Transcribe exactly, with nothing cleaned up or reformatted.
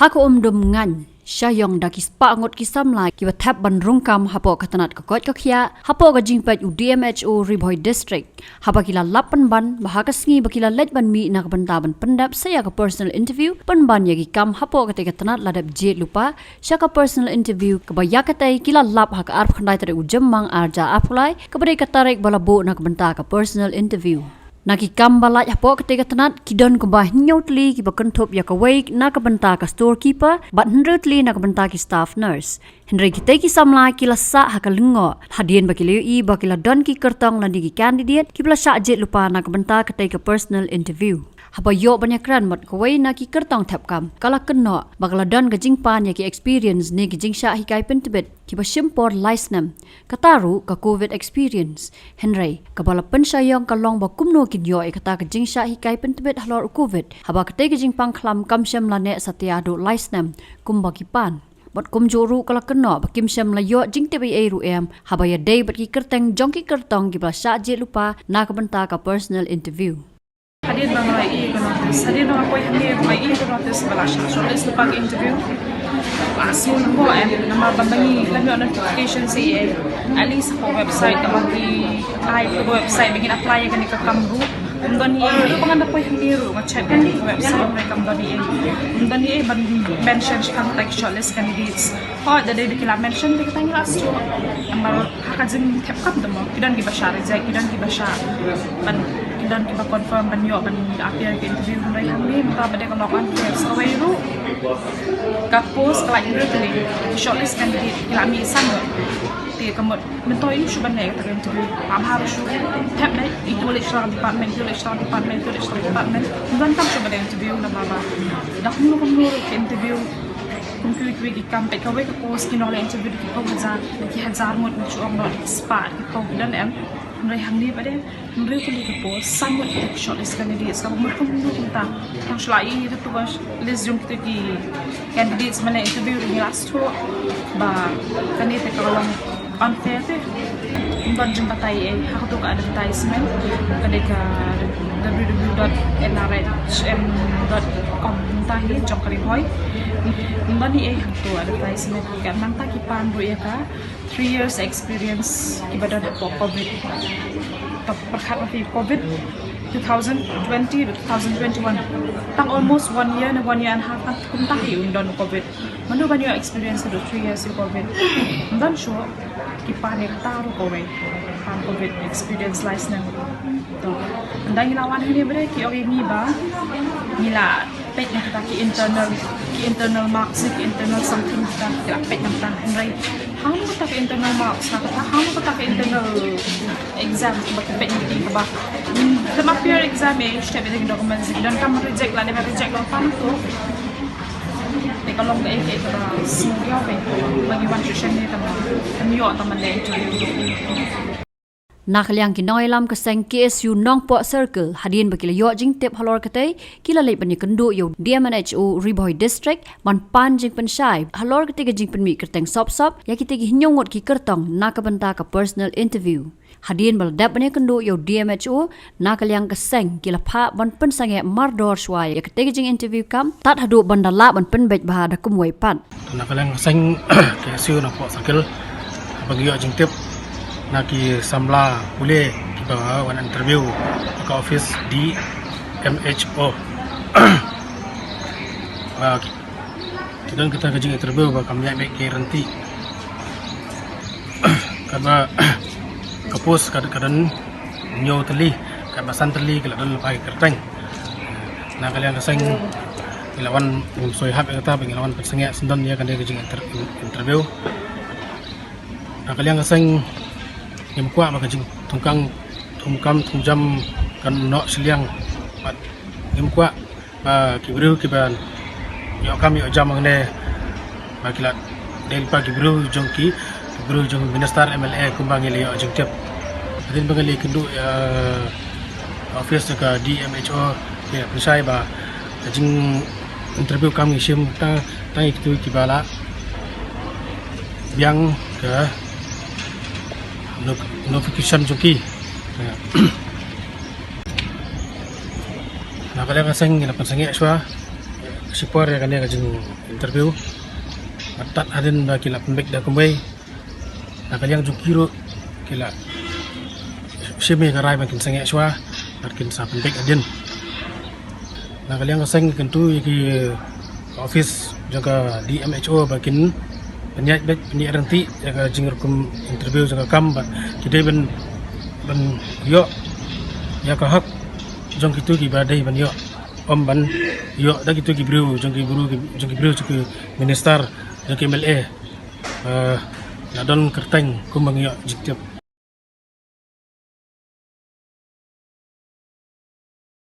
Ha ka Umdum Ngain, sha ïong da ki spah ngut ki samla kiba thep ban rung kam hapoh ka tnat ka koit ka khiah, hapoh ka jingpeit u D M H O Ri Bhoi District, haba ki la lap pynban ba ha ka sngi ba ki la leit ban mih na ka bynta ban pyndep sa ïa ka personal interview, pynban ïa ki kam hapoh katei ka tnat la dep jied lypa sha ka personal interview, kaba ïa katei ki la lap ha ka arphew khyndai tarik u Jymmang ar hajar arphew lai, kaba dei ka tarik ba la buh na ka bynta ka personal interview. Na ki kam ba lait hapoh katei ka tnat, ki don kumba hynñiew tylli kiba kynthup ïa kawei na ka bynta ka storekeeper, bad hynriew tylli na ka bynta ki staff nurse. Hynrei kitei ki samla ki la sah ha ka lyngngoh hadien ba ki la ïohi ba ki la don ki kyrtong lane ki candidate kiba la shah jied lypa na ka bynta katei ka personal interview. Haba ïoh ban ïakren bad kawei na ki kyrtong thep kam, ka la kynnoh ba ka la don ka jingpan ïa ki experience ne ki jingshah hikai pyntbit kiba shim por lai snem, kata ruh ka covid experience. Hynrei kaba la pynshai ïong ka long ba kumno kin ïoh ïa kata ka jingshah hikai pyntbit halor u covid, haba katei ka jingpang khlam kam shym la neh satia haduh lai snem kumba ki pan. Bad kumjuh ruh ka la kynnoh ba kim shym la ïoh jingtip ei ei ruh em haba ïadei bad ki kyrteng jong ki kyrtong kiba la shah jied lypa na ka bynta ka personal interview. Hadien ba nga la ïohi ka notice, hadien ba nga poi hangne ba nga ïohi ka notice ba la shah shortlist lypa ka interview, la sngew lyngngoh em, namar ba ma ngi lym ïoh notification sa ei ei. At least hapoh website kaba ki ai, hapoh website ba ngin apply ïa kane ka kam ruh, ym don ei ei. Ruh ba ngan da poi hangne ruh nga check ïa ka website, hynrei kam don ei ei. Ym don ei ei ban mention shaphang ka shortlist candidates. Hooid, da dei ba ki la mention, te kata ngi la shu, namar ha ka jingthep kam te mo, ki don kiba shah reject, ki don kiba shah, ban, ki don kiba confirm ban ïoh ban appear ka interview, hynrei hangne mynta ba dei ka long unfair. Sa kawei ruh ka post ka la hynriew tylli, shortlist candidate ki la mih san ngut. Te ka mut mynta ym shu ban leh kata ka interview, ba bha ruh shu thep dei, itu leh sha department, itu leh sha department, itu leh sha department. Ym donkam shu ban leh interview, namar ba da kumno kumno ruh ka interview, kum kiwei kiwei ki kam, peit kawei ka post ki nongleh interview da ki phew hajar, da ki hajar ngut, ngi shu ong noh da ki spah, da ki phew, ki don em. Hynrei hangne ba dei hynriew tylli ka post, san ngut ki shortlist candidates, kaba mut kumno kumta. Tang shu la ïohi da tu ka list jong kitu ki candidates ban leh interview, ngi la shu ba kane te ka long unfair te. Ym don jingbatai ei ha katu ka advertisement, ka dei ka W W W dot N R H M dot com mynta hi jong ka Ri Bhoi. Ym don ei ei ha katu advertisement, ka nangta ki pan ruh ïa ka three years experience kiba don hapoh covid. Te pyrkhat ma phi covid two thousand twenty to two thousand twenty-one. Tang almost one year ne one year and a half, tang kumta hi un don covid. Mano ban ïoh experience haduh three years ïa covid? Ym don shuh. Ki pan ïa kata ruh kawei, pan covid experience lai snem. To, ynda ngi la wan hangne ba dei ki ong ïa ngi ba ngi la peit na kata ki internal, ki internal marks, ki internal something, kata ki la peit na kata. Hynrei hangno kata ki internal marks, na kata hangno kata ki internal exam ba ki peit na ki, kaba, hmm, te ma peer exam, eh, step ïa ki documents, ki donkam reject, lada ym reject, la pan to. Te ka long kaei kaei kaba sngewthuh, ba ngi wan sha shen ne tang ba ym ïoh tang ban leh interview. Na ka liang ki nongïalam ka seng K S U Nongpoh Circle, hadien ba ki la ïoh jingtip halor katei, ki la leit ban ïakynduh ïa u D M N H O Ri Bhoi District ban pan jingpynshai halor katei ka jingpynmih kyrteng sop sop ïa kitei ki hynñiew ngut ki kyrtong na ka bynta ka personal interview. Hadien ba la dep ban ïakynduh ïa u D M H O, na ka liang ka seng ki la phah ban pynsangeh mardor shuwa ïa katei ka jinginterview kam, tad haduh ban da lah ban pynbeit bha da kumwei pat. Na ka liang ka seng K S U Nongpoh Circle, haba ngi ïoh jingtip na ki samla pule kiba wan interview ha ka office D M H O. Ba ki Ki don kita ka jinginterview ba kam ïa beh guarantee. Kaba ka post ka, ka don hynñiew tylli, kaba san tylli ki la don lypa ki kyrteng. Na ka liang ka seng ngi la wan, ngim soi hap ïa kata ba ngi la wan pynsangeh syndon ïa kane ka jinginter-, interview. Na ka liang ka seng ngim kwah ba ka jingthungkam, thungkam thungjam kan noh shiliang. Bad ngim kwah ba ki briew kiba ïoh kam ïoh jam hangne ba ki la dei lypa ki briew jong ki, ki briew jong minister, M L A, kumba ngi la ïoh jingtip. Hadien ba ngi la ïakynduh ïa office jong ka D M H O, ki la pynshai ba ka jinginterview kam ngi shim tang, tang ïa kitu kiba la biang ka no-, notification jong ki. Na ka liang ka seng ngi la pynsangeh shuwa. Shipor ïa kane ka jing interview. Artat hadien ba ki la pynbeit da kumwei, na ka liang jong ki ruh ki la shim ïa ka rai ba kin sangeh shuwa bad kin sa pynbeit hadien. Na ka liang ka seng kyntu ïa ki office jong ka D M H O ba kin pynïaid beit, pynïaid ryntih ïa ka jingrukom interview jong ka kam, ba ki dei ban, ban ïoh ïa ka hok jong kito kiba dei ban ïoh, ym ban ïoh da kito ki briew, jong ki briew, jong ki briew, jong ki minister, jong ki M L A. Eh, la don kyrteng kumba ngi ïoh jingtip.